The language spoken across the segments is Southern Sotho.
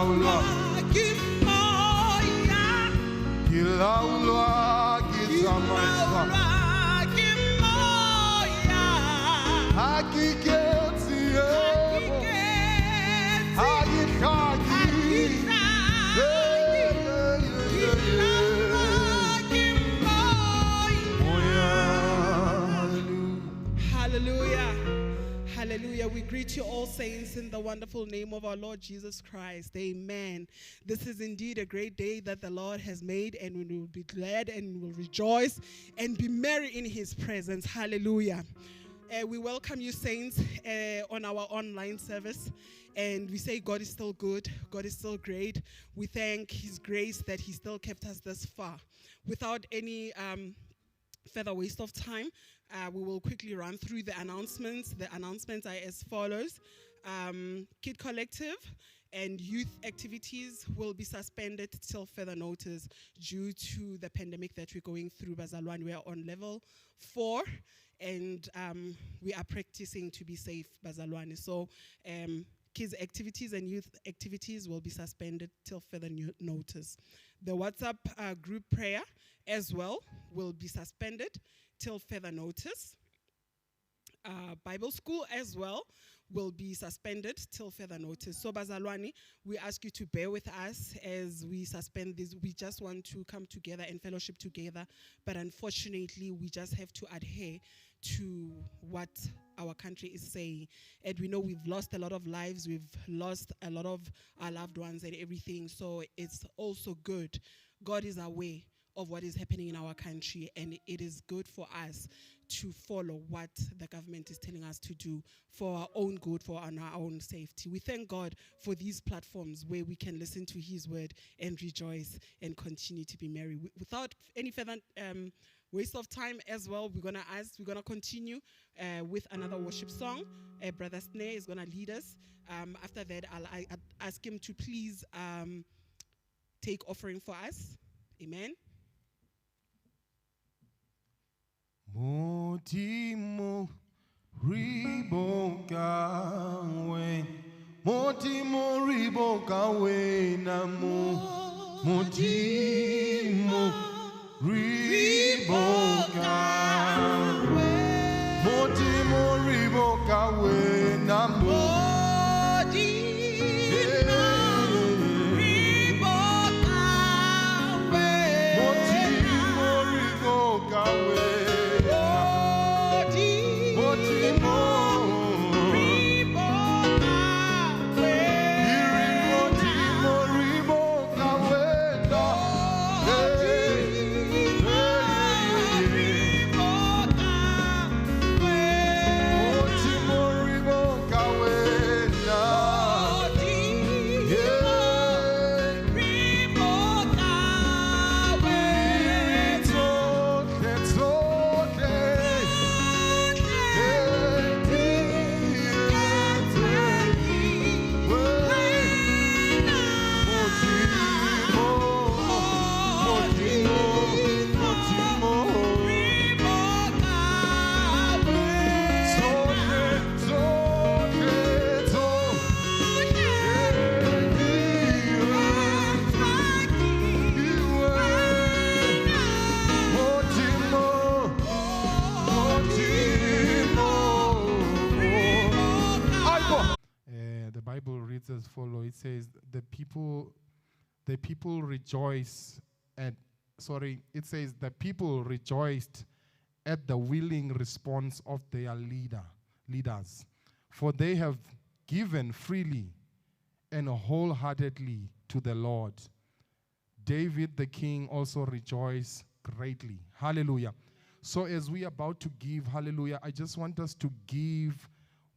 laolwa Ke moya. Ke laolwa ke Ke tsamaiswa laolwa ke moya. Ha ke iketse Ha ke iketse. Ha ke hlake. Ha ke hlake. Ke laolwa ke moya. Moya. Hallelujah. Hallelujah. Hallelujah. We greet you all saints in the wonderful name of our Lord Jesus Christ. Amen. This is indeed a great day that the Lord has made, and we will be glad and will rejoice and be merry in his presence. Hallelujah. We welcome you, saints, on our online service. And we say God is still good. God is still great. We thank his grace that he still kept us this far. Without any further waste of time, we will quickly run through the announcements. The announcements are as follows. Kid Collective and youth activities will be suspended till further notice due to the pandemic that we're going through. Bazalwane, we are on level 4 and we are practicing to be safe, Bazalwane. So kids activities and youth activities will be suspended till further notice. The WhatsApp group prayer as well will be suspended till further notice. Bible school as well will be suspended till further notice. So Bazalwane, we ask you to bear with us as we suspend this. We just want to come together and fellowship together, but unfortunately, we just have to adhere to what our country is saying. And we know we've lost a lot of lives, we've lost a lot of our loved ones and everything. So it's also good. God is aware of what is happening in our country, and it is good for us to follow what the government is telling us to do for our own good, for our own safety. We thank God for these platforms where we can listen to his word and rejoice and continue to be merry. Without any further waste of time as well, we're going to continue with another worship song. Brother Snare is going to lead us. After that, I'll ask him to please take offering for us. Amen. Modimo re boka wena, Modimo re boka wena, Modimo re boka wena, Modimo re boka wena, Modimo re boka wena, Modimo The Bible reads as follows. It says, the people rejoice at, sorry, it says the people rejoiced at the willing response of their leaders, for they have given freely and wholeheartedly to the Lord. David the king also rejoiced greatly. Hallelujah. So as we are about to give, hallelujah, I just want us to give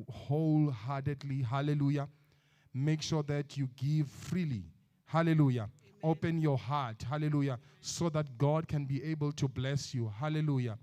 wholeheartedly. Hallelujah. Make sure that you give freely. Hallelujah. Amen. Open your heart. Hallelujah. So that God can be able to bless you. Hallelujah.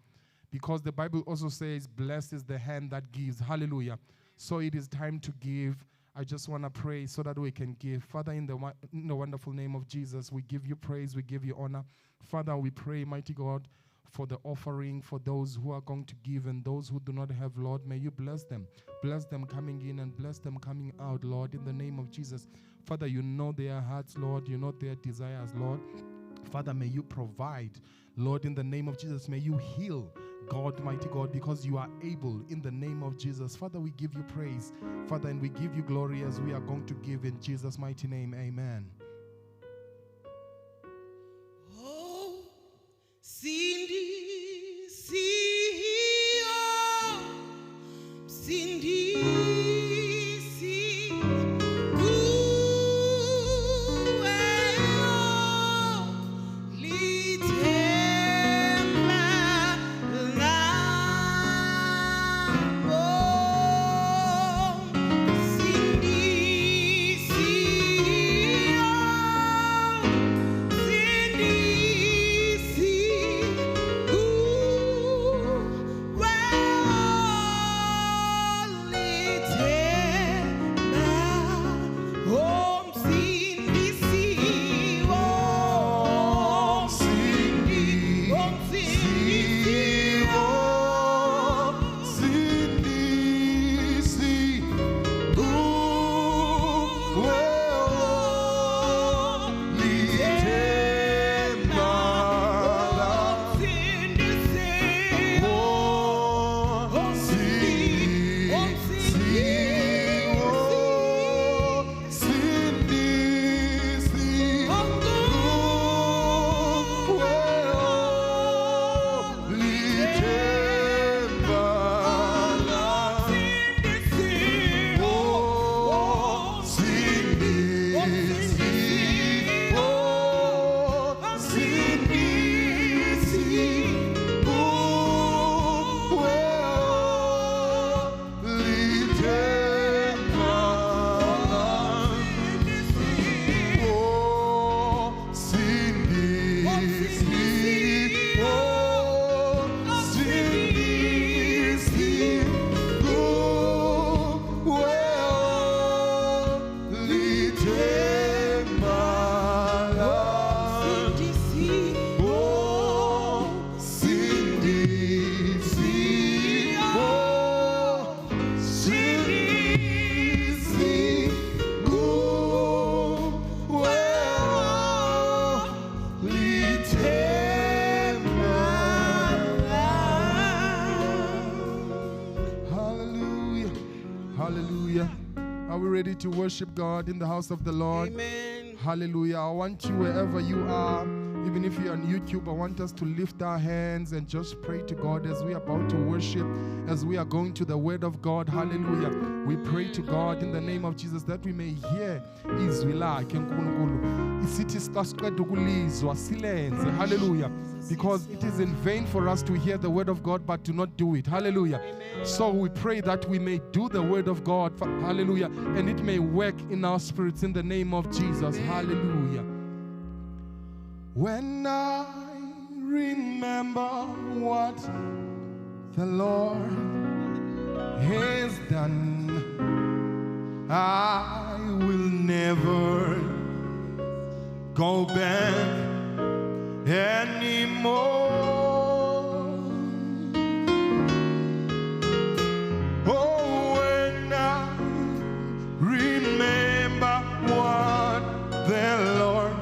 Because the Bible also says, blessed is the hand that gives. Hallelujah. So it is time to give. I just want to pray so that we can give. Father, in the wonderful name of Jesus, we give you praise, we give you honor. Father, we pray, mighty God, for the offering, for those who are going to give and those who do not have, Lord, may you bless them. Bless them coming in and bless them coming out, Lord, in the name of Jesus. Father, you know their hearts, Lord. You know their desires, Lord. Father, may you provide, Lord, in the name of Jesus. May you heal, God, mighty God, because you are able, in the name of Jesus. Father, we give you praise, Father, and we give you glory as we are going to give in Jesus' mighty name. Amen. Oh, Cindy, see, oh, Cindy, see, Hallelujah. Are we ready to worship God in the house of the Lord? Amen. Hallelujah. I want you, wherever you are, even if you're on YouTube, I want us to lift our hands and just pray to God as we are about to worship, as we are going to the Word of God. Hallelujah. We pray to God in the name of Jesus that we may hear izwi lakhe uNkulunkulu. Isithi siqeda ukulizwa silenze. Hallelujah. Because it is in vain for us to hear the Word of God but to not do it. Hallelujah. Amen. So we pray that we may do the Word of God. Hallelujah. And it may work in our spirits in the name of Jesus. Amen. Hallelujah. When I remember what the Lord has done, I will never go back anymore. Oh, when I remember what the Lord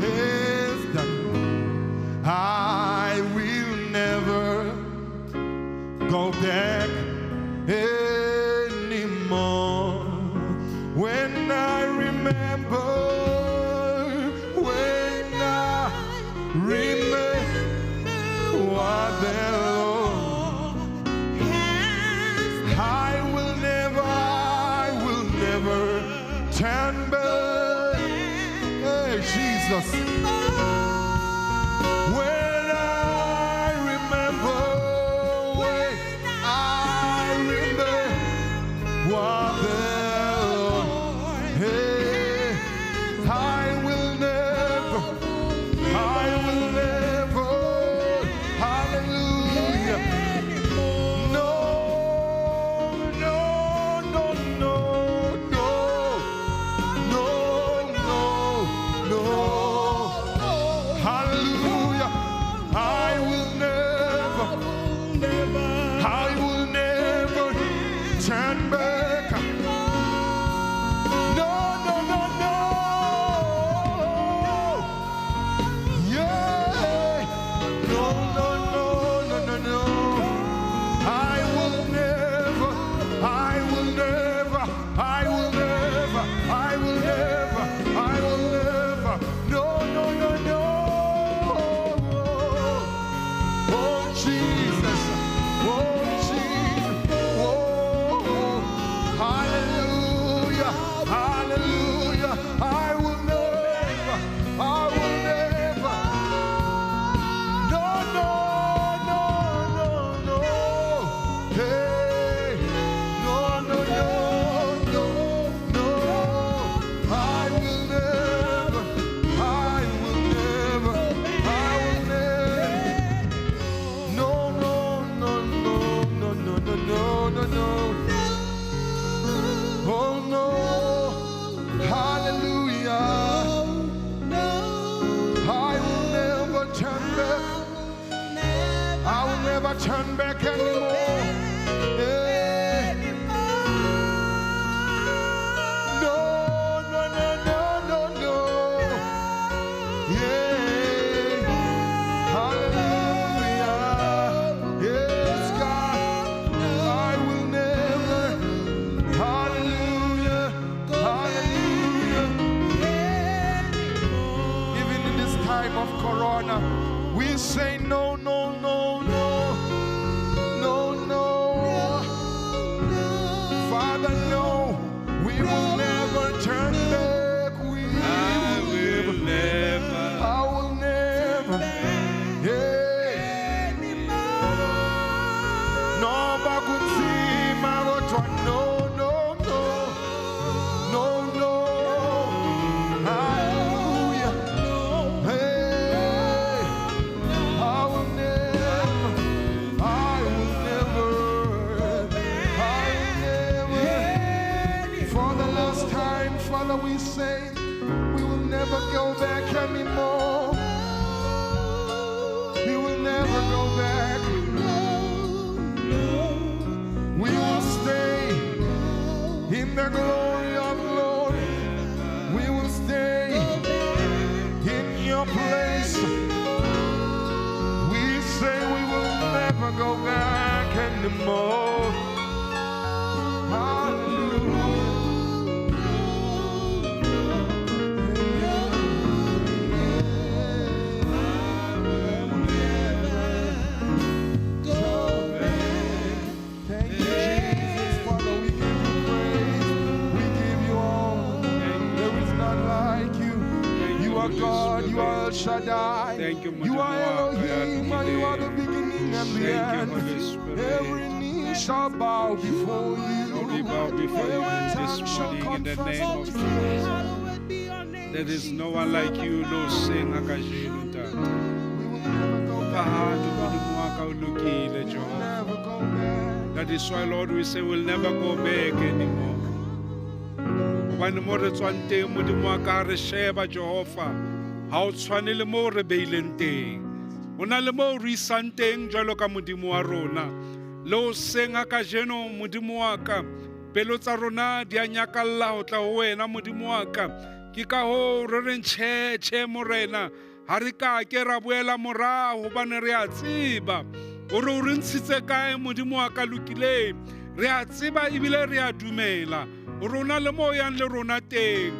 has done, I will never go back anymore. When I remember, when I remember what the Lord has I will never turn back. Hey, Jesus. When I remember, when I remember what the Lord, hey, I will never, hallelujah. No, no, no, no, no, no, no, no. I will never. No, no, no, no, no. Hey, no, no, no, no, no. I will never, I will never, I will never. No, no, no, no, no, no, no, no, no, no. Oh no, hallelujah. I will never turn back. I will never turn back anymore. Yeah. No, no, no, no, no, no. Yeah. Hallelujah. Yes, God. I will never. Hallelujah. Hallelujah. Even in this time of Corona, we say no, no, no, no, no, no. Father, no, we will never turn back. We I will will never. never. I will never. Yeah. No, bakunzima kodwa no, no, no, no, no. Hallelujah. Hey, I will never, I will never, I will never. For the last time, Father, we say we will never go back anymore. We will never go back. We will stay in the glory of glory. We will stay in your place. We say we will never go back anymore. Hallelujah. Thank you, Jesus. Father, we give you praise. We give you honor. There is none like you. You are God. You are El Shaddai. Thank you, You are Modimo wa ka ya Elohim. You are the lokileng. beginning and the Thank you, end. Holy Spirit. Every knee shall bow before you. Lord, we bow before you Every this tongue shall morning in the confess. name of Jesus. There is no one like you, Lord. Sing a kajeno, Ntate. We will never go back. Phahame, Modimo wa ka o lokile, We will Jehovah. never go back. That is why, Lord, we say we'll never go back anymore. Hobane mo re tswang teng, Modimo wa ka, ha re sheba, Jehova, ha o tshwane le moo re beileng teng. Ho na le moo re isang teng jwalo ka Modimo wa rona. Le hoseng ha kajeno, Modimo wa ka, pelo tsa rona di a nyakalla ho tla ho wena, Modimo wa ka. Ke ka hoo re reng tjhe, tjhe, Morena, ha re ka ke ra boela morao hobane re a tseba hore o re ntshitse kae, Modimo wa ka lokileng. Re a tseba ebile re a dumela hore o na le moo o yang le rona teng.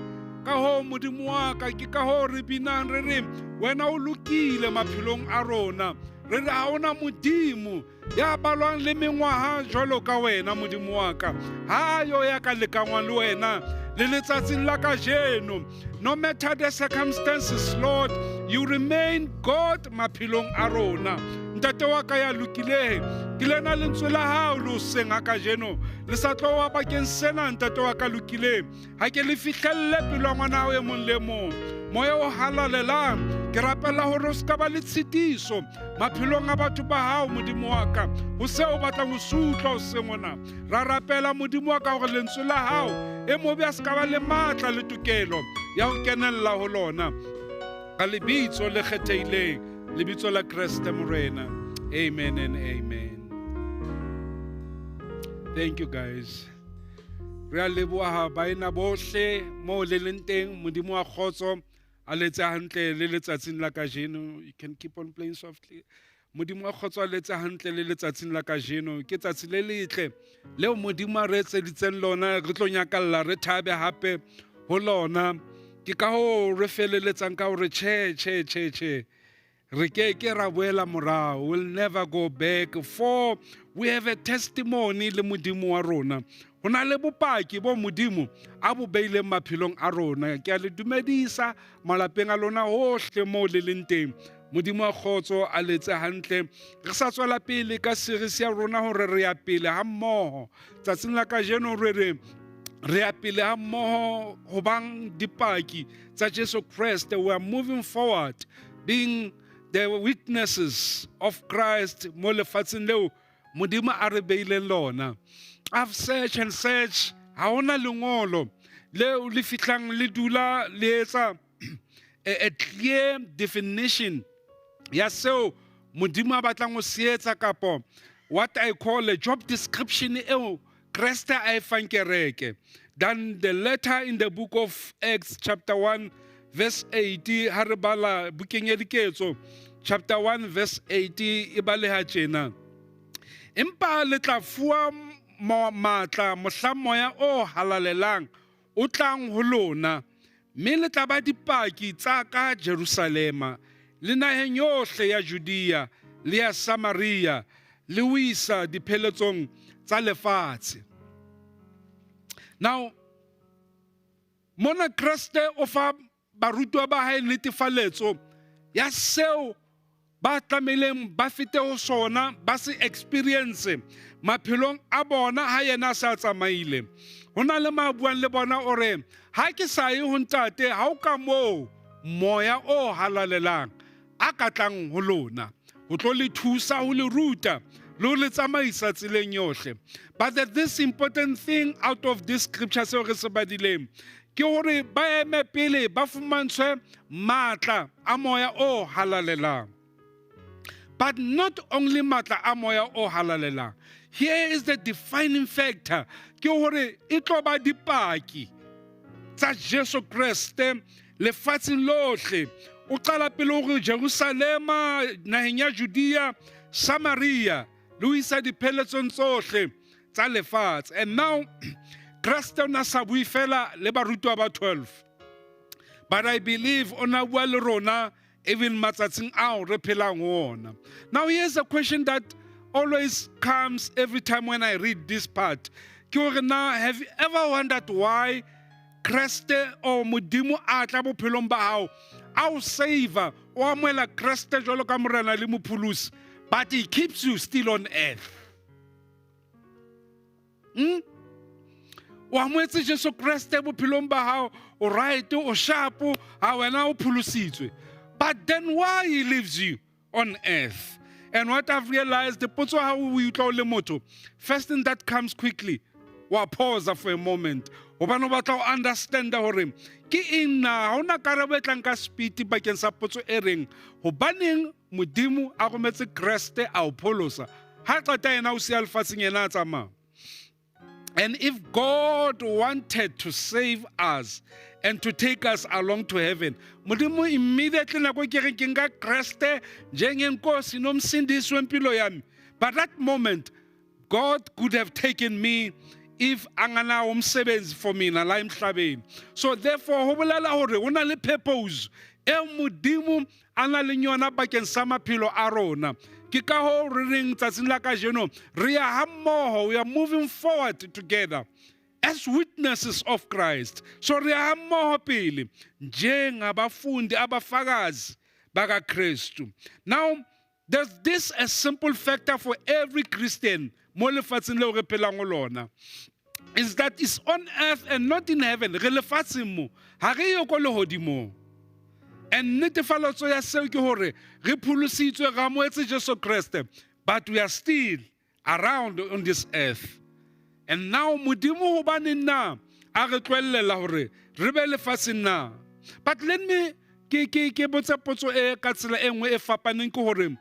Ka hoo, Modimo wa ka, ke ka hoo re binang re re wena o lokile maphelong a rona. Re re ha hona Modimo ya balwang le mengwaha jwalo ka wena, Modimo wa ka. Ha yo ya ka lekangwang le wena le letsatsing la kajeno. No matter the circumstances, Lord, you remain God maphelong a rona. Ntate wa ka ya lokileng, ke lena lentswe la hao le hoseng ha kajeno. Le sa tlo wa bakeng sena, ntate wa ka lokileng. Ha ke le fihlelle pelo ya ngwana hao e mong le mong. Moya o halalelang, ke rapela hore o ska ba le tshitiso maphelong a batho ba hao, Modimo wa ka. Ho seo o batlang ho se utlwa hoseng hona. Ra rapela, Modimo wa ka, hore lentswe la hao e mobe a ska ba le matla le tokelo ya ho kenella ho lona. Ka lebitso le kgethehileng, lebitso la Kreste Morena. Amen and amen. Thank you, guys. Re a leboha baena bohle moo le leng teng. Modimo wa kgotso a letse hantle le letsatsing la kajeno. You can keep on playing softly. Modimo wa kgotso a letse hantle le letsatsing la kajeno. Ke tsatsi le letle leo Modimo a re etseditseng lona, re tlo nyakalla, re thabe hape ho lona. Ke ka hoo re feleletsang ka hore tjhe, tjhe, tjhe, tjhe. Re ke ke ra boela morao. We'll never go back, for we have a testimony le Modimo wa rona. Ho Ho na le bopaki bo Modimo a bo beileng maphelong a rona. Ke a le dumedisa malapeng a lona hohle moo le leng teng. Modimo a kgotso a letse hantle. Re sa tswela pele ka series ya rona hore re ya pele ha mmoho. Tsatsing la kajeno re re re ya pele ha mmoho ho bang dipaki tsa Jesu Kreste. We are moving forward being the witnesses of Christ mo lefatsheng leo Modimo a re beileng lona. I've searched and searched, ha hona lengolo leo le fihlang le dula le etsa a clear definition ya seo Modimo a batlang ho se etsa kapo what I call a job description eo Kreste a e fang kereke. Than the letter in the book of Acts chapter 1 verse 8, ha re bala bukeng ya Diketso chapter 1 verse 8 e baleha tjena: empa le tla fuwa matla mohla Moya o Halalelang o tlang ho lona, mme le tla ba dipaki tsa ka Jerusalema le naheng yohle ya Judea le ya Samaria le ho isa dipheletsong tsa lefatshe. Now mona Kreste o fa barutwa ba hae netefaletso ya seo ba tlamehileng ba fete ho sona, ba se experience maphelong a bona ha yena a sa tsamaile. Ho na le ma buang le bona o re, ha ke sa ye ho Ntate, ha o ka moo Moya o Halalelang a ka tlang ho lona ho tlo le thusa, ho le ruta le ho le tsamaisa tseleng yohle. But that this important thing out of this scripture seo re se badileng ke hore ba eme pele ba fumantshwe matla a Moya o Halalelang. But not only matla a Moya o Halalelang, here is the defining factor, ke hore e tlo ba dipaki tsa Jesu Kreste lefatsheng lohle. O qala pele hore Jerusalema, naheng ya Judea, Samaria le ho isa dipheletsong tsohle tsa lefatshe. And now Kreste o na sa bue fela le barutwa ba 12, but I believe o na bua le rona even matsatsing ao re phelang ho ona. Now here's a question that always comes every time when I read this part, ke hore na have you ever wondered why Kreste or Modimo a tla bophelong ba hao, a o save, o amohela Kreste jwalo ka Morena le Mopholosi, but he keeps you still on earth? O amohetse Jesu Kreste bophelong ba hao, o right, o sharp, ha wena o pholositswe, but then why he leaves you on earth? And what I've realized, the potso ha o utlwa o le motho, first thing that comes quickly, wa pause for a moment hobane o batla ho understanda hore ke eng na. Ha hona karabo e tlang ka speed bakeng sa potso e reng hobaneng Modimo a rometse Kreste a o pholosa, ha qeta yena o siya lefatsheng, yena a tsamaya. And if God wanted to save us and to take us along to heaven, Modimo immediately nako ke re ke nka Kreste njengenkosi nomsindisi wempilo yami, but that moment God could have taken me if anganawo umsebenzi for mina la emhlabeni. So therefore ho bolela hore ho na le purpose e Modimo a na leng yona bakeng sa maphelo a rona. Ke ka hoo re reng tsatsing la kajeno re ya hammoho, we are moving forward together as witnesses of Christ. So re ya hammoho pele njengabafundi abafakazi bakaKristu. Now there's this a simple factor for every Christian mo lefatsheng leo re phelang ho lona, is that it's on earth and not in heaven. Re lefatsheng mo, ha re yo ko lehodimong. And netefaletso ya seo ke hore re pholositswe, re amohetse Jesu Kreste, but we are still around on this earth. And now Modimo hobaneng na a re tlohellela hore re be lefatsheng na? But let me ke botse potso e ka tsela e nngwe e fapaneng, ke hore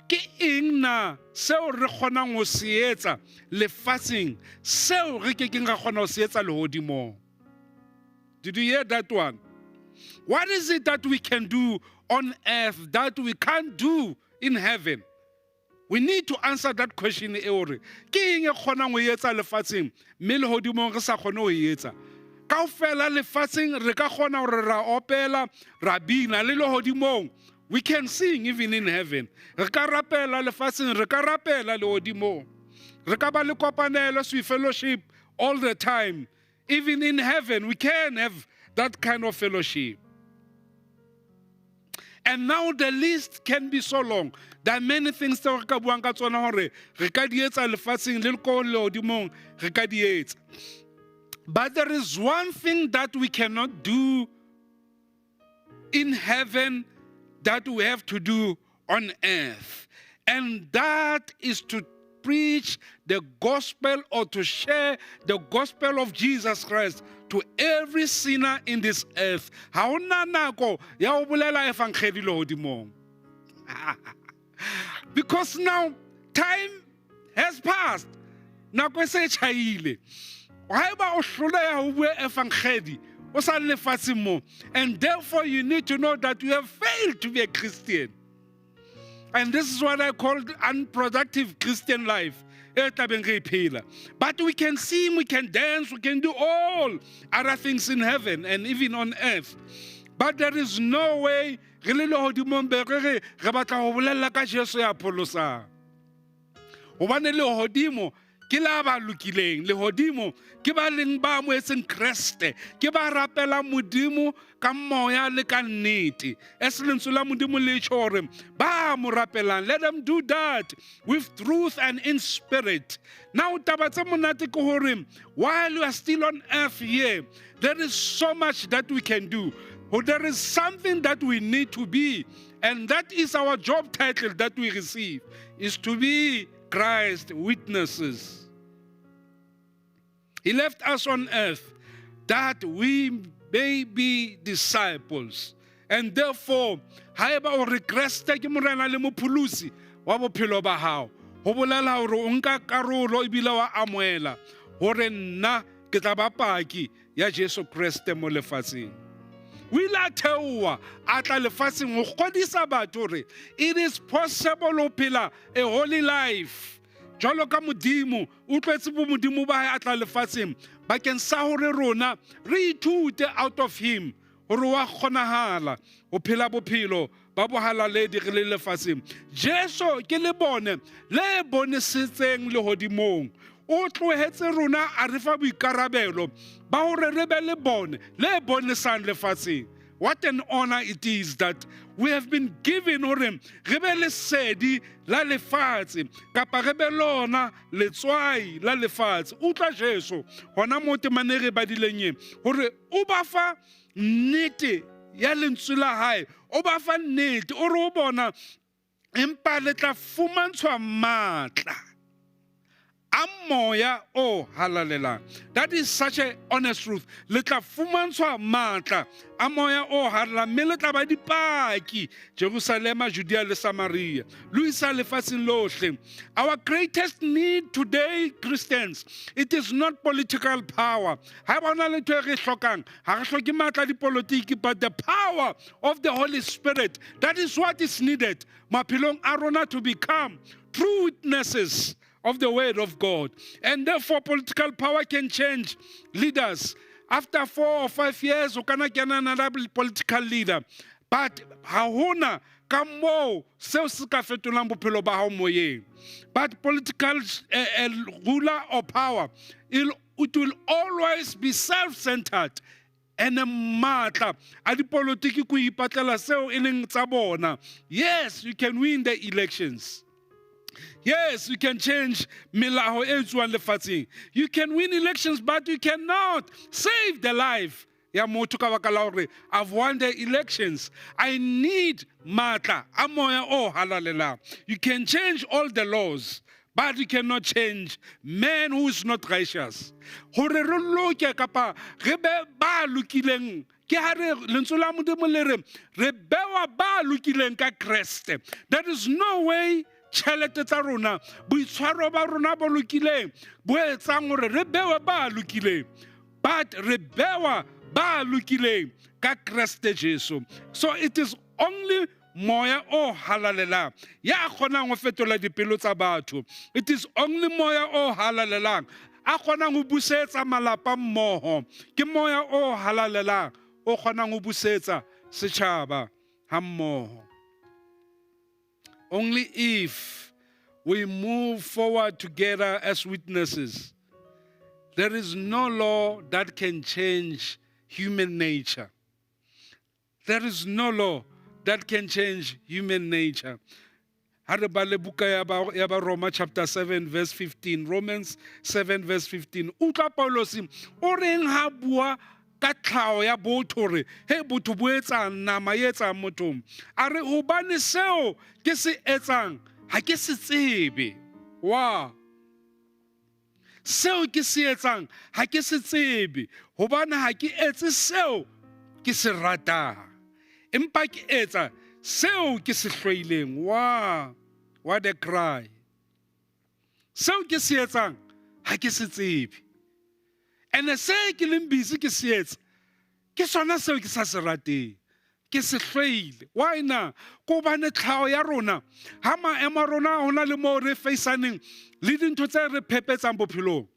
ke eng na seo re kgonang ho se etsa lefatsheng seo re ke keng ra kgona ho se etsa lehodimong? Did you hear that one? What is it that we can do on earth that we can't do in heaven? We need to answer that question e hore ke eng e kgonang ho etsa lefatsheng mme lehodimong re sa kgone ho e etsa. Kaofela lefatsheng re ka kgona hore ra opela, ra bina, le lehodimong we can sing even in heaven. Re ka rapela lefatsheng, re ka rapela lehodimong. Re ka ba le kopanelo, sweet fellowship. all the time. Even in heaven, we can have that kind of fellowship. And now the list can be so long. There are many things tseo re ka buang ka tsona hore re ka di etsa lefatsheng le ko lehodimong re ka di etsa. But there is one thing that we cannot do in heaven that we have to do on earth. And that is to preach the gospel or to share the gospel of Jesus Christ to every sinner in this earth. Ha hona nako ya ho bolela evangeli lehodimong. Because now time has passed. Nako e se e tjhaile. Haeba o hloleha ho bua evangeli o sa le lefatsheng mo, and therefore you need to know that you have failed to be a Christian. And this is what I call unproductive Christian life. E tlabeng re e phela. But we can sing, we can dance, we can do all other things in heaven and even on earth. But there is no way re le lehodimong be re re re batla ho bolella ka Jesu ya pholosang. Hobane lehodimo ke la ba lokileng, lehodimo ke ba leng ba amohetseng Kreste, ke ba rapelang Modimo ka moya le ka nnete. As lentswe la Modimo le tjho hore ba mo rapelang, let them do that with truth and in spirit. Now taba tse monate ke hore while you are still on earth here, there is so much that we can do. There is something that we need to be, and that is our job title that we receive, is to be Christ witnesses. He left us on earth that we may be disciples. And therefore, haeba o re Kreste ke Morena le Mopholosi wa bophelo ba hao, ho bolela hore o nka karolo ebile wa amohela hore nna ke tla ba paki ya Jesu Kreste mo lefatsheng. O ile a theoha a tla lefatsheng ho kgodisa batho hore it is possible ho phela a holy life. Jwalo ka Modimo o tlwetse bo Modimo ba hae a tla lefatsheng bakeng sa hore rona re ithute out of him hore wa kgonahala ho phela bophelo ba bohalaledi re le lefatsheng. Jesu ke le bone le bonesetseng lehodimong. O tlohetse rona a re fa boikarabelo ba hore re be le bone le bonesang lefatsheng. What an honor it is that we have been given hore re be lesedi la lefatshe kapa re be lona letswai la lefatshe. Utlwa Jesu hona mo temaneng re badileng e hore o ba fa nnete ya lentswe la hae, o ba fa nnete, o re o bona empa le tla fumantshwa matla a moya o halalelang. That is such a honest truth. Le tla fumantshwa matla a moya o halalelang, mme le tla ba dipaki Jerusalema, Judea le Samaria, le isa lefatsheng lohle. Our greatest need today, Christians, it is not political power. Ha ba na le ntho e re hlokang, ha re hloke matla a dipolotiki, but the power of the Holy Spirit. That is what is needed maphelong a rona to become true witnesses of the word of God. And therefore, political power can change leaders. After 4 or 5 years, o kana kena another political leader. But ha hona ka moo seo se ka fetolang bophelo ba hao moyeng. But political ruler or power, it will always be self-centered. Ene matla a dipolotiki ko ipatlela seo e leng tsa bona. Yes, you can win the elections. Yes, you can change melao e tswang lefatsheng. You can win elections, but you cannot save the life ya motho ka baka la hore I've won the elections. I need matla a moya o halalelang. You can change all the laws, but you cannot change man who is not righteous. Hore re loke kapa re be ba lokileng, ke ha re lentswe la Modimo le re re bewa ba lokileng ka Kreste. There is no way tjhelete tsa rona, boitshwaro ba rona bo lokileng bo etsang hore re bewe ba lokileng, but re bewa ba lokileng ka Kreste Jesu. So it is only moya o halalelang ya kgonang ho fetola dipelo tsa batho. It is only moya o halalelang a kgonang ho busetsa malapa mmoho. Ke moya o halalelang o kgonang ho busetsa setjhaba ha mmoho. Only if we move forward together as witnesses. There is no law that can change human nature. There is no law that can change human nature. Ha re bale buka ya ba Roma chapter 7 verse 15, Romans 7 verse 15. Utlwa Paulosi o reng ha bua ka tlhaho ya botho, hore he botho bo etsang, nama e etsang mothong. A re hobane seo ke se etsang ha ke se tsebe. Wa seo ke se etsang ha ke se tsebe, hobane ha ke etse seo ke se ratang, empa ke etsa seo ke se hloileng. Wa what a cry. Seo ke se etsang ha ke se tsebe, ene se ke leng busy ke se etsa ke sona seo ke sa se rateng, ke se hloile. Why na? Ko hobane tlhaho ya rona, ha maemo a rona ho na le moo re faceaneng le dintho tse re phepetsang bophelong,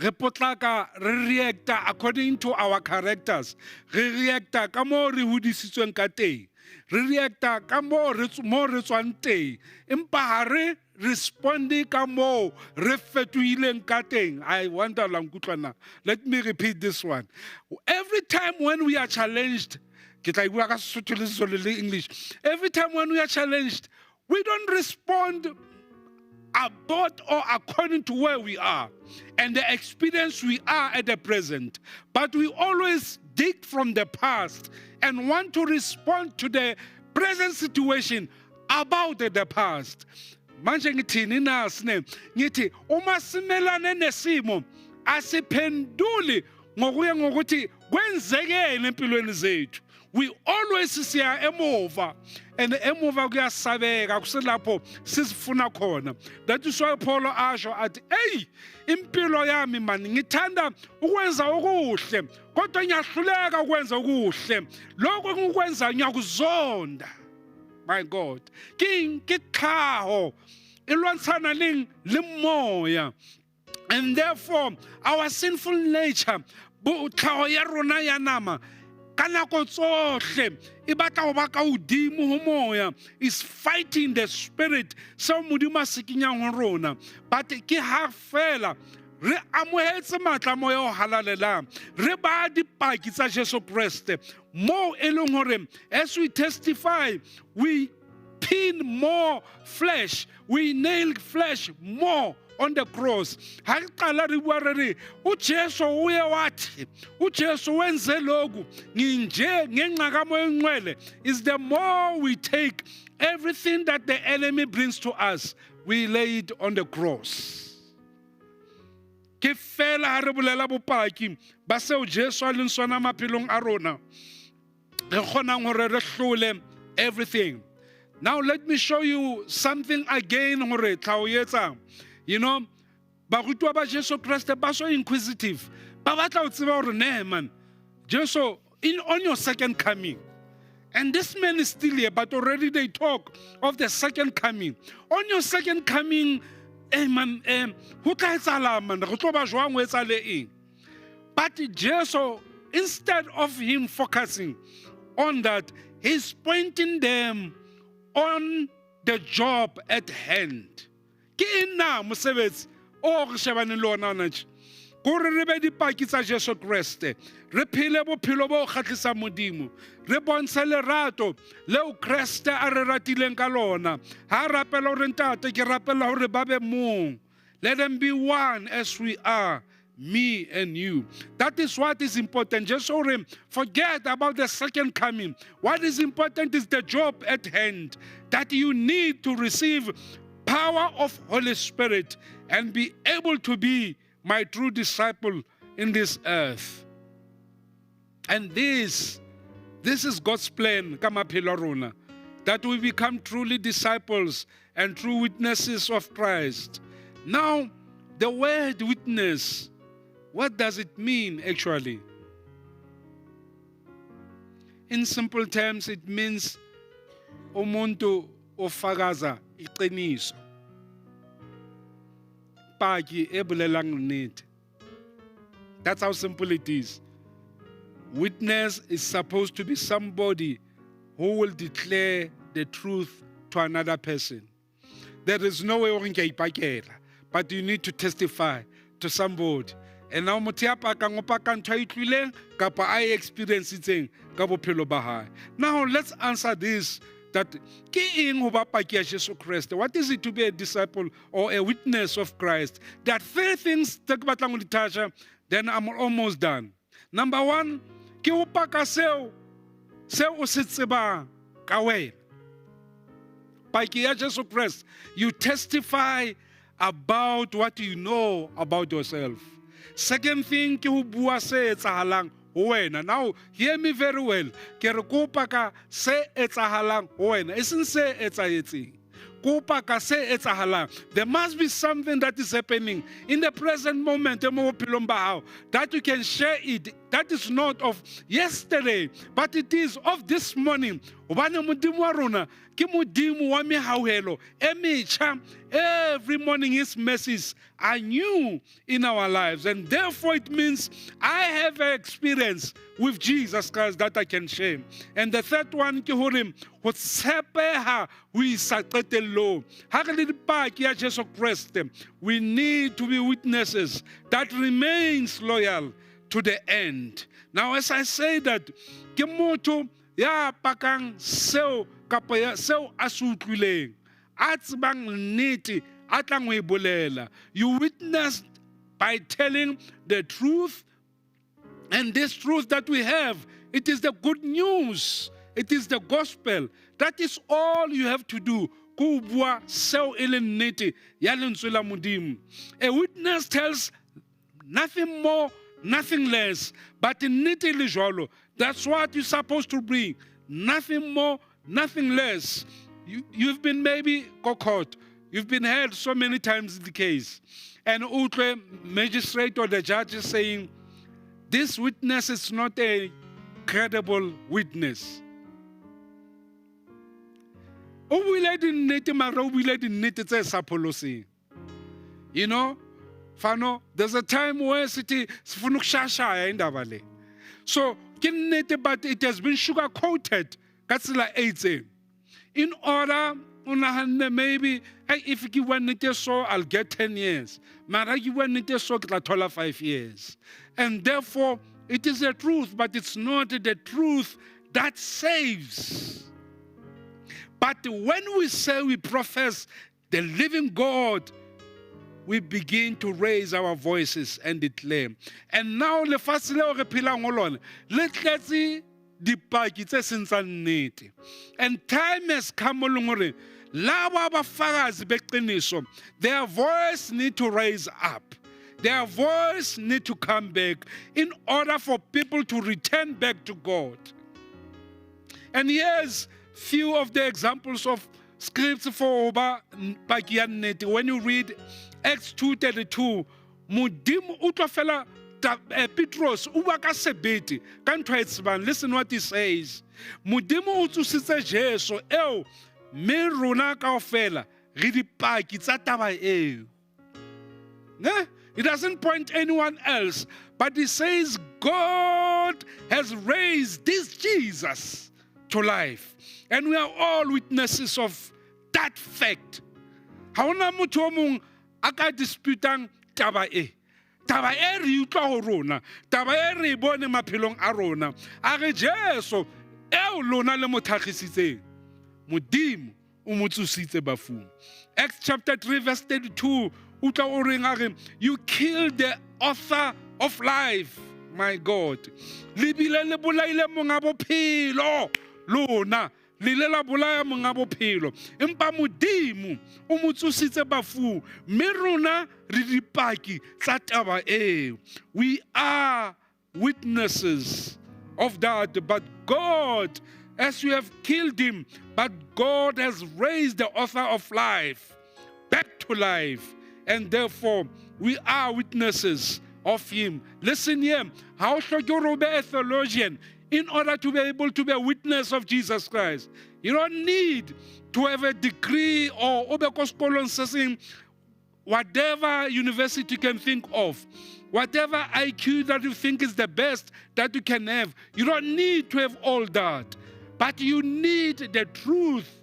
re potlaka re reacta according to our characters, re reacta ka moo re hodisitsweng ka teng, re reacta ka moo re tswang teng, empa ha re responde ka moo re fetohileng ka teng. I wonder la nkutlwa na. Let me repeat this one. Every time when we are challenged, ke tla e bua ka Sesotho le Sezulu le English. Every time when we are challenged, we don't respond about or according to where we are and the experience we are at the present, but we always dig from the past and want to respond to the present situation about the past. Manje ngithini na sine? Ngithi uma simelane nesimo, asiphenduli ngokuya ngokuthi kwenzekeni empilweni zethu. We always siya emuva, and emuva kuyasabeka, kuselapho sisifuna khona. That is why Paul asho athi, hey, impilo yami man, ngithanda ukwenza okuhle, kodwa ngiyahluleka ukwenza okuhle. Lokho engikwenza ngiyakuzonda. My God, ke tlhaho e lwantshana leng le moya, and therefore our sinful nature, tlhaho ya rona ya nama, ka nako tsohle e batla ho ba ka hodimo ho moya, is fighting the spirit seo Modimo a se kenyang ho rona. But ke ha fela re amohetse matla moya o halalelang, re ba dipaki tsa Jesu Kreste, moo e leng hore as we testify, we pin more flesh, we nail flesh more on the cross. Ha re qala re bua re re uJesu uye wathi, uJesu wenze lokhu, nginje ngenxa kaMoya oNgcwele, is the more we take everything that the enemy brings to us, we lay it on the cross. Ke fela ha re bolela bopaki ba seo Jesu a leng sona maphelong a rona, re kgonang hore re hlole everything. Now let me show you something again hore tlhaho e etsang. Barutwa ba Jesu Kreste ba so inquisitive, ba batla ho tseba hore ne man, Jesu, in on your second coming, and this man is still here, but already they talk of the second coming. On your second coming, hey man, ho tla etsahala man, re tlo ba jwang, ho etsahale eng? But Jesu, instead of him focusing on that, he's pointing them on the job at hand. Ke eng na mosebetsi o re shebaneng le ona hona tje? Kore re be dipaki tsa Jesu Kreste, re phele bophelo bo kgahlisang Modimo, re bontshe lerato leo Kreste a re ratileng ka lona. Ha rapela hore ntate, ke rapela hore ba be mong. Let them be one as we are, me and you. That is what is important. Just so forget about the second coming. What is important is the job at hand, that you need to receive power of Holy Spirit and be able to be my true disciple in this earth. And this is God's plan, ka maphelo a rona, that we become truly disciples and true witnesses of Christ. Now, the word witness, what does it mean actually? In simple terms, it means umuntu ofakaza iqiniso. Paki e bolelang nnete. That's how simple it is. Witness is supposed to be somebody who will declare the truth to another person. There is no way o re nka ipakela, but you need to testify. to somebody. And now motho ya pakang o paka ntho a e utlwileng kapa a e experiencetseng ka bophelo ba hae. Now let's answer this, that ke eng ho ba paki ya Jesu Kreste? What is it to be a disciple or a witness of Christ? There are three things tse ke batlang ho di toucha, then I'm almost done. Number one, ke ho paka seo seo o se tsebang ka wena. Paki ya Jesu Kreste, you testify about what you know about yourself. Second thing, ke ho bua se etsahalang ho wena. Now, hear me very well. Ke re kopa ka se etsahalang ho wena, e seng se etsahetseng. Kopa ka se etsahalang. There must be something that is happening in the present moment mo bophelong ba hao that you can share it. That is not of yesterday, but it is of this morning. Hobane Modimo wa rona ke Modimo wa mehauhelo e metjha. Every morning his mercies are new in our lives. And therefore it means I have an experience with Jesus Christ that I can share. And the third one ke hore ho tshepeha ho isa qetellong. Ha re le dipaki ya Jesu Kreste, we need to be witnesses that remains loyal to the end. Now, as I say that, ke motho ya pakang seo kapa ya seo a se utlwileng, a tsebang nnete, a tlang ho e bolela. You witness by telling the truth, and this truth that we have, it is the good news. It is the gospel. That is all you have to do. Ke ho bua seo e leng nnete ya lentswe la Modimo. A witness tells nothing more, nothing less, but nnete le jwalo. That's what you're supposed to bring. Nothing more, nothing less. You've been maybe court. You've been heard so many times in the case. And utlwe magistrate or the judge is saying, this witness is not a credible witness. O buile dinnete, mara o buile dinnete tse sa pholoseng. You know, Fano, there's a time where sithi sifuna ukushashaya indaba le. So, ke nnete, but it has been sugar-coated ka tsela e itseng. In order, o nahanne maybe, hey, if ke bua nnete so, I'll get 10 years. Mara ke bua nnete so, ke tla thola 5 years. And therefore, it is the truth, but it's not the truth that saves. But when we say we profess the living God, we begin to raise our voices and declare. And now lefatshe leo re phelang ho lona le tletse dipaki tse seng tsa nnete. And time has come mo leng hore laba abafakazi beqiniso, their voice need to raise up. Their voice need to come back in order for people to return back to God. And here's few of the examples of scripts for hoba paki ya nnete. When you read Acts 2:32, Modimo o utlwa fela Petros o bua ka sebete ka ntho a e tsebang. Listen what he says. Modimo o tsositse Jesu eo, mme rona kaofela re dipaki tsa taba eo. Ne? He doesn't point anyone else, but he says God has raised this Jesus to life. And we are all witnesses of that fact. Ha hona motho o mong a ka disputang taba e. Taba e re utlwa ho rona, taba e re e bone maphelong a rona. A re Jesu eo lona le mo thakgisitseng, Modimo o mo tsositse bafung. Acts chapter 3 verse 32, utlwa o reng a re, you killed the author of life, my God. Le bile le bolaile monga bophelo, lona. Le ile la bolaya monga bophelo. Empa Modimo o mo tsositse bafung, mme rona re dipaki tsa taba eo. We are witnesses of that, but God, as you have killed him, but God has raised the author of life back to life, and therefore we are witnesses of him. Listen here, how hloke hore o be a theologian in order to be able to be a witness of Jesus Christ? You don't need to have a degree or o be ko sekolong se seng, whatever university you can think of, whatever IQ that you think is the best that you can have. You don't need to have all that, but you need the truth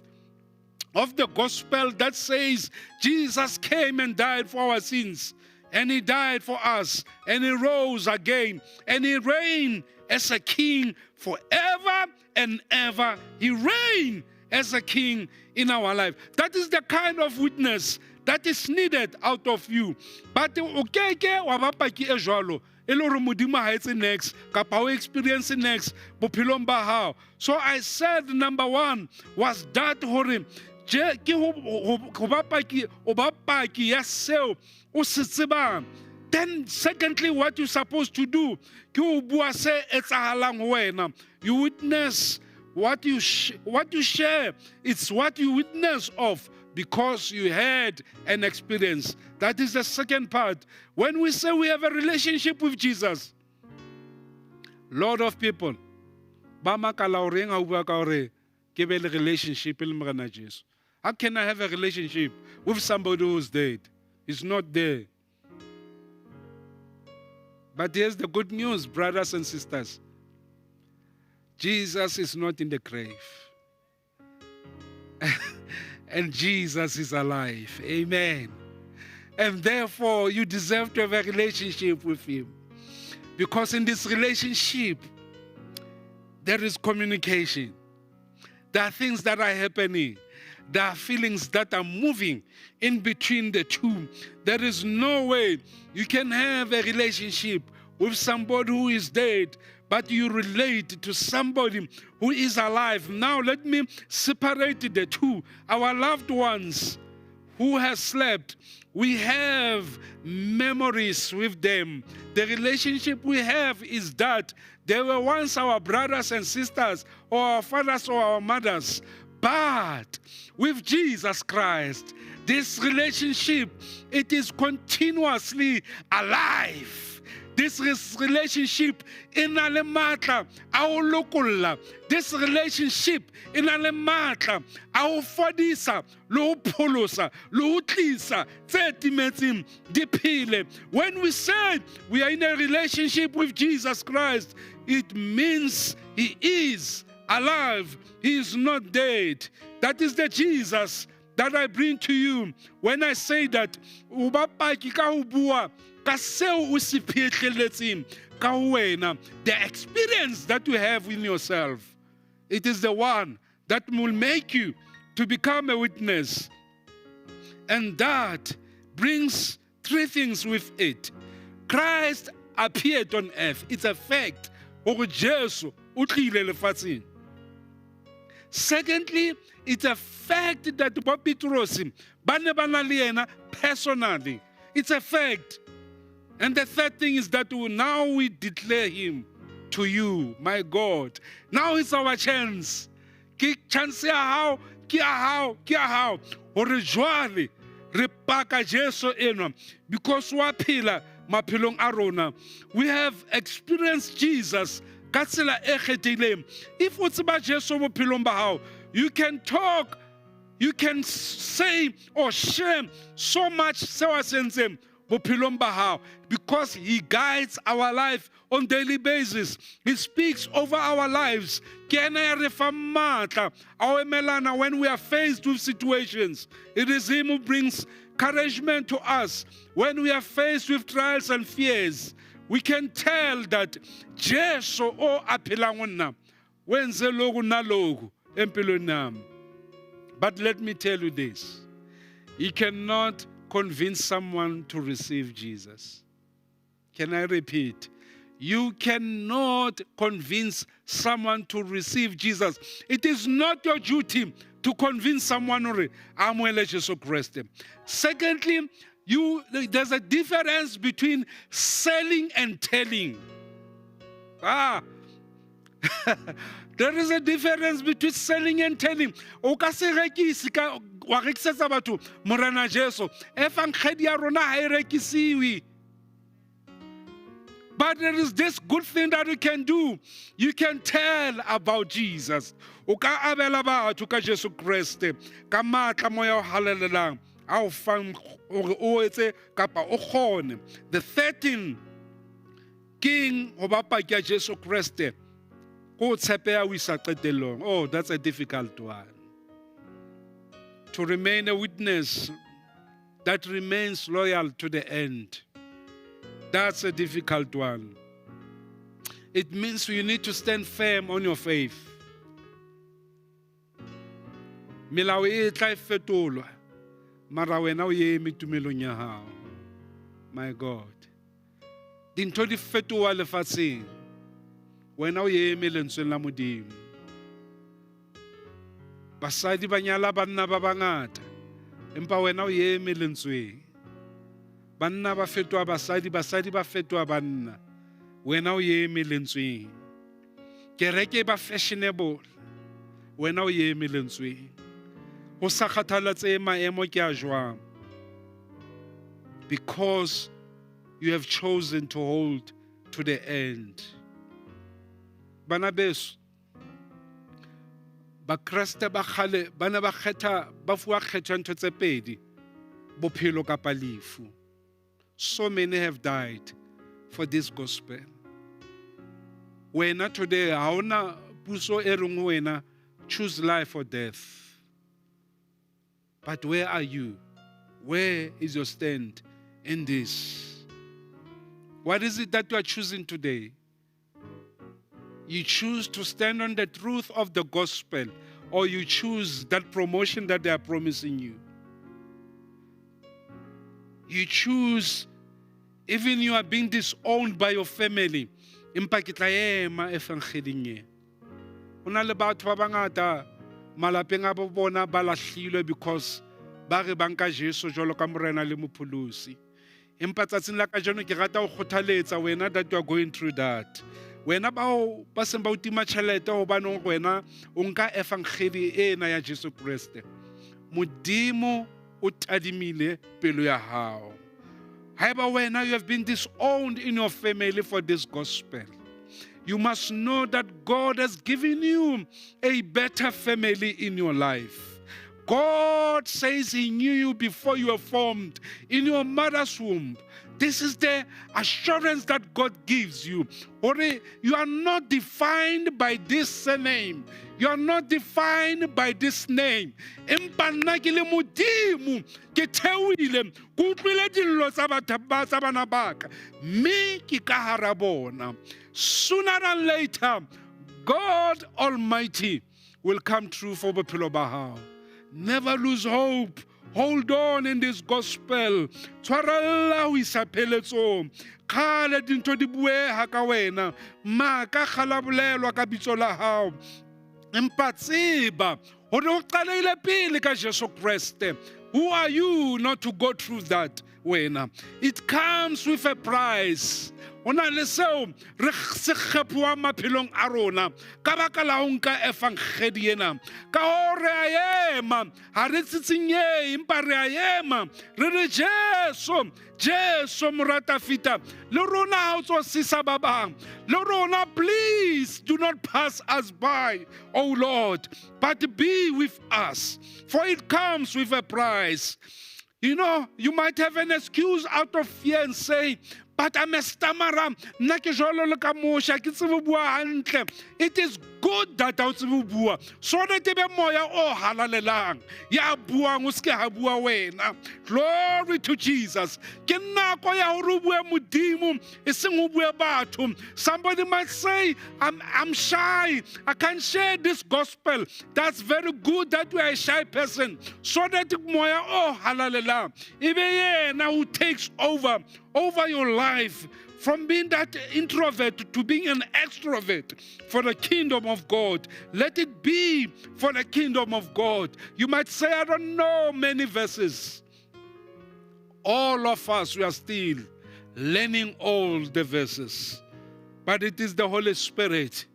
of the gospel that says Jesus came and died for our sins. And he died for us, and he rose again, and he reigned as a king forever and ever. He reigned as a king in our life. That is the kind of witness that is needed out of you. But o keke wa ba paki e jwalo e le hore Modimo ha etse next kapa o experience next bophelong ba hao. So I said number one was that hore je ke ho ba paki, o ba paki ya seo o se tsebang. Then secondly, what you're supposed to do ke ho bua se etsahalang ho wena. You witness what you share. It's what you witness of because you had an experience. That is the second part. When we say we have a relationship with Jesus, lot of people ba makala hore eng ha o bua ka hore ke be le relationship le Morena Jesu. How can I have a relationship with somebody who's dead? He's not there. But here's the good news, brothers and sisters. Jesus is not in the grave. And Jesus is alive. Amen. And therefore, you deserve to have a relationship with him. Because in this relationship, there is communication. There are things that are happening. There are feelings that are moving in between the two. There is no way you can have a relationship with somebody who is dead, but you relate to somebody who is alive. Now let me separate the two. Our loved ones who have slept, we have memories with them. The relationship we have is that they were once our brothers and sisters, or our fathers or our mothers. But with Jesus Christ, this relationship, it is continuously alive. This relationship e na le matla a ho lokolla. This relationship e na le matla a ho fodisa le ho pholosa le ho tlisa tse timetseng di phele. When we say we are in a relationship with Jesus Christ, it means he is alive. He is not dead. That is the Jesus that I bring to you. When I say that, o ba paki ka ho bua ka seo o se phihlelletseng ka ho wena, the experience that you have in yourself, it is the one that will make you to become a witness. And that brings three things with it. Christ appeared on earth. It's a fact. Hore Jesu o tlile lefatsheng. Secondly, it's a fact that bo Petrus ba ne ba na le yena personally. It's a fact. And the third thing is that now we declare him to you, my God. Now is our chance. Ke chance ya hao, ke ya hao, ke ya hao. Hore jwale re paka Jesu enwa because wa phela maphelong a rona. We have experienced Jesus ka tsela e kgethehileng. If o tseba Jesu bophelong ba hao, you can talk, you can say or share so much seo a se entseng bophelong ba hao, because he guides our life on daily basis. He speaks over our lives. Ke ena ya re fang matla a ho emelana when we are faced with situations. It is him who brings encouragement to us when we are faced with trials and fears. We can tell that Jesu o a phelang ho nna, o entse lokhu nalokhu empilweni yami. But let me tell you this. You cannot convince someone to receive Jesus. Can I repeat? You cannot convince someone to receive Jesus. It is not your duty to convince someone hore a amohele Jesu Kreste. Secondly, there's a difference between selling and telling. There is a difference between selling and telling. O ka se rekise ka wa rekisetsa batho Morena Jesu. Evangeli ya rona ha e rekisiwe. But there is this good thing that you can do. You can tell about Jesus. O ka abela batho ka Jesu Kreste, ka matla moya o halalelang a o fang hore o etse kapa o kgone. The third thing, keng ho ba paki ya Jesu Kreste, ko tshepeha ho isa qetellong. Oh, that's a difficult one. To remain a witness that remains loyal to the end. That's a difficult one. It means you need to stand firm on your faith. Melao e tla e fetolwa, mara wena o eme tumelong ya hao. My God. Dintho di fetoha lefatsheng. Wena o eme lentsweng la Modimo. Basadi ba nyala banna ba bangata, empa wena o eme lentsweng. Banna ba fetoha basadi, basadi ba fetoha banna. Wena o eme lentsweng. Kereke e ba fashionable. Wena o eme lentsweng. Ho sa kgathalatsehe maemo ke a jwang. Because you have chosen to hold to the end. Bana beso, Bakreste ba kgale ba ne ba kgetha, ba fuwa kgetho ya ntho tse pedi, bophelo kapa lefu. So many have died for this gospel. Wena today ha hona puso e reng ho wena choose life or death. But where are you? Where is your stand in this? What is it that you are choosing today? You choose to stand on the truth of the gospel, or you choose that promotion that they are promising you. You choose, even you are being disowned by your family, empa ke tla ema evangeling e. Ho na le batho ba bangata malapeng a bo bona ba lahlilwe because ba re ba nka Jesu jwalo ka morena le mopholosi. Empa tsatsing la kajeno ke rata ho kgothaletsa wena that you are going through that. Wena bao ba seng ba o tima tjhelete hobane wena o nka evangeli ena ya Jesu Kreste. Modimo o tadimile pelo ya hao. Haeba wena you have been disowned in your family for this gospel, you must know that God has given you a better family in your life. God says he knew you before you were formed in your mother's womb. This is the assurance that God gives you. Hore you are not defined by this surname. You are not defined by this name. Empa nna ke le Modimo, ke theohile, ke utlwile dillo tsa batho ba tsa bana ba ka, mme ke ka hara bona. Sooner than later, God Almighty will come through for bophelo ba hao. Never lose hope. Hold on in this gospel. Tshwarella ho isa pheletsong. Kgale dintho di bueha ka wena. Maka kgala bolelwa ka bitso la hao. Empa tseba hore ho qalehile pele ka Jesu Kreste. Who are you not to go through that wena? It comes with a price. Ho na le seo re se kgephuwang maphelong a rona ka baka la ho nka evangedi ena. Ka hoo re a ema, ha re tsitsinyehe, empa re a ema. Re re Jesu, Jesu mora Dafita, le rona ha o tswa sisa ba bang. Le rona, please do not pass us by, O Lord, but be with us, for it comes with a price. You know, you might have an excuse out of fear and say, but I'm a stammerer. Nna ke jwalo le ka Moshe, ha ke tsebe ho bua hantle. It is good that ha o tsebe ho bua, so that e be moya o halalelang ya buang, o seke ha bua wena. Glory to Jesus. Ke nako ya hore o bue Modimo, e seng o bue batho. Somebody might say, I'm shy. I can't share this gospel. That's very good that you are a shy person, so that moya o halalelang e be yena who takes over your life, from being that introvert to being an extrovert for the kingdom of God. Let it be for the kingdom of God. You might say, I don't know many verses. All of us, we are still learning all the verses. But it is the Holy Spirit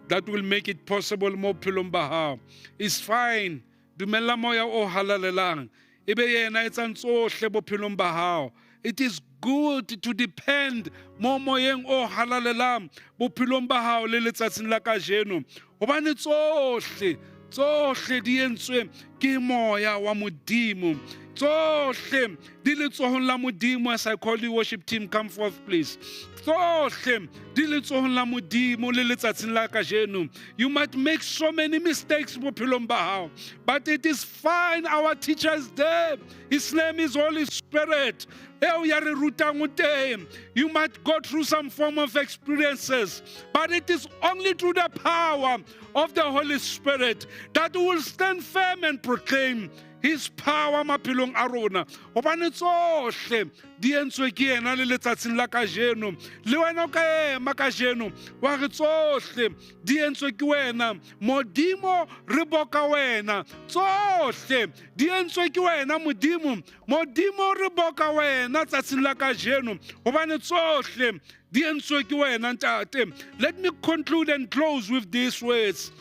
that will make it possible mo bophelong ba hao. It's fine. Dumella moya o halalelang. Ebe yena etsang tsohle bophelong ba hao. It is good to depend mo moyeng o halalelang bophelong ba hao le letsatsing la kajeno. Hobane tsohle, tsohle di entswe ke Ke moya wa Modimo. Tsohle di letsohong la Modimo. As I call you, worship team, come forth please. Tsohle di letsohong la Modimo le letsatsing la kajeno. You might make so many mistakes bophelong ba hao, but it is fine. Our teacher is there. His name is Holy Spirit. Eo ya re rutang o teng. You might go through some form of experiences, but it is only through the power of the Holy Spirit that we will stand firm and proclaim His power maphelong a rona. Hobane tsohle di entswe ke yena le letsatsing la kajeno. Le wena o ka ema kajeno wa re tsohle di entswe ke wena. Modimo re boka wena. Tsohle di entswe ke wena Modimo. Modimo re boka wena tsatsing la kajeno. Hobane tsohle di entswe ke wena ntate. Let me conclude and close with these words.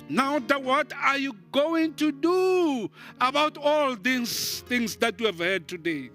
Now, what are you going to do about all these things that you have heard today?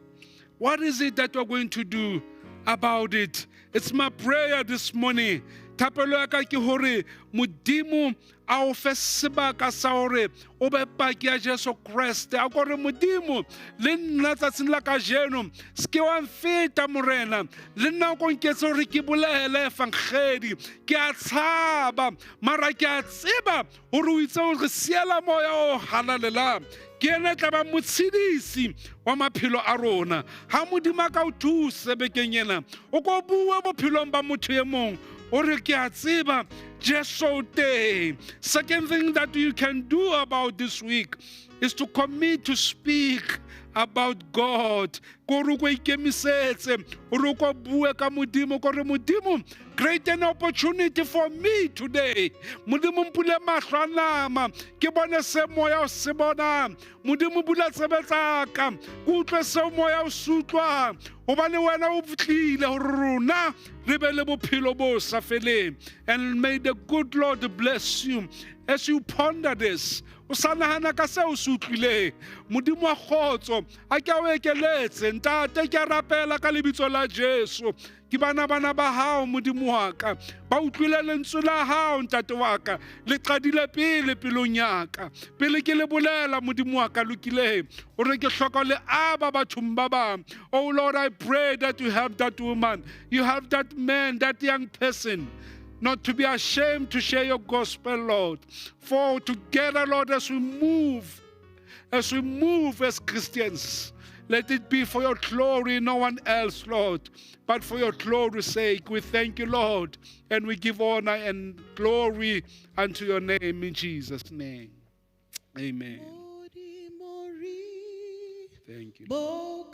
What is it that you are going to do about it? It's my prayer this morning. Thapelo ya ka ke hore Modimo a o fe sebaka sa hore o be paki ya Jesu Kreste. A ko re Modimo le nna tsatsing la kajeno se ke wa mfeta Morena, le nna o ko nketse hore ke bolele evangeli. Ke a tshaba, mara ke a tseba hore o itse hore siela moya o halalelang. Ke yena e tla ba motshedisi wa maphelo a rona. Ha Modimo a ka o thuse bekeng ena, o ko bue bophelong ba motho e mong, o re ke a tseba Jesu o teng. Second thing that you can do about this week is to commit to speak about God. Ko re ko ikemisetse, o re ko bue ka Modimo, ko re Modimo, create an opportunity for me today. Modimo mpule mahlo a nama, ke bone se moya o se bonang. Modimo bula tsebe tsa ka, ke utlwe seo moya o se utlwang. Hobane wena o tlile hore rona re be le bophelo bo sa feleng. And may the good Lord bless you as you ponder this. O sa nahana ka seo o se utlwileng. Modimo wa kgotso a ke a o ekeletse. Ntate, ke a rapela ka lebitso la Jesu. Ke bana ba hao Modimo wa ka. Ba utlwile lentswe la hao ntate wa ka. Le qadile pele pelong ya ka. Pele ke le bolela Modimo wa ka lokileng. O re ke hloka le aba bathong ba bang. Oh Lord, I pray that you help that woman. You help that man, that young person, not to be ashamed to share your gospel, Lord. For together, Lord, as we move as Christians, let it be for your glory, no one else, Lord, but for your glory's sake. We thank you, Lord, and we give honor and glory unto your name in Jesus' name. Amen. Thank you. Lord.